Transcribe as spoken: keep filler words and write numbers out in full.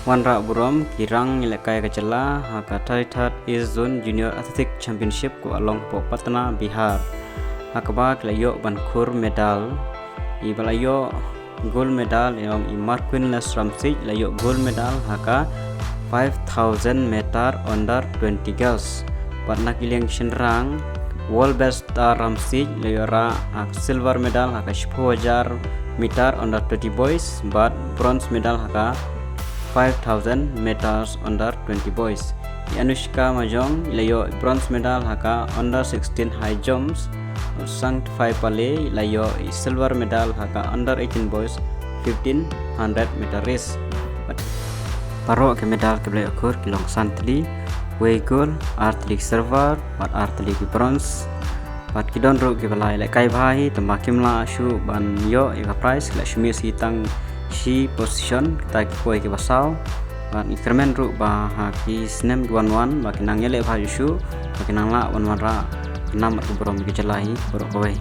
Wanrah burom ki rang ïalehkai ka jylla ha ka thirty-third East Zone Junior Athletic Championship kaba long hapoh Patna, Bihar. Ha kaba ki la ïoh ban khur medal. Iba la ïoh gold medal ïa i Marquinless Ramsik, la ïoh gold medal ha ka five thousand meter under twenty girls. Bad na ki liang shynrang, World Best Star Ramsik la ïoh rah ha ka silver medal ha ka shiphew hajar meter under twenty boys, bad bronze medal ha ka five thousand meters under twenty boys. I Anushka Majong la ïoh bronze medal ha ka under sixteen high jumps. Sangtphai Pale la ïoh i silver medal ha ka under eighteen boys fifteen hundred meter race. Bad baroh ki medal kiba la ïoh khur ki long san tylli, wei gold, ar tylli silver, bad ar tylli ki bronze. Bad ki don ruh kiba la ïalehkai bha hi, tangba kim lah shuh ban ïoh ïa ka prize, ki la shu miss hi tang shi position, kita ki poi kiba saw. Bad ngi kyrmen ruh ba ha ki snem ki wan wan, ba kin nang ïaleh bha shuh shuh, ba kin nang lah ban wanrah ka nam bad ka burom ïa ka jylla hi baroh kawei.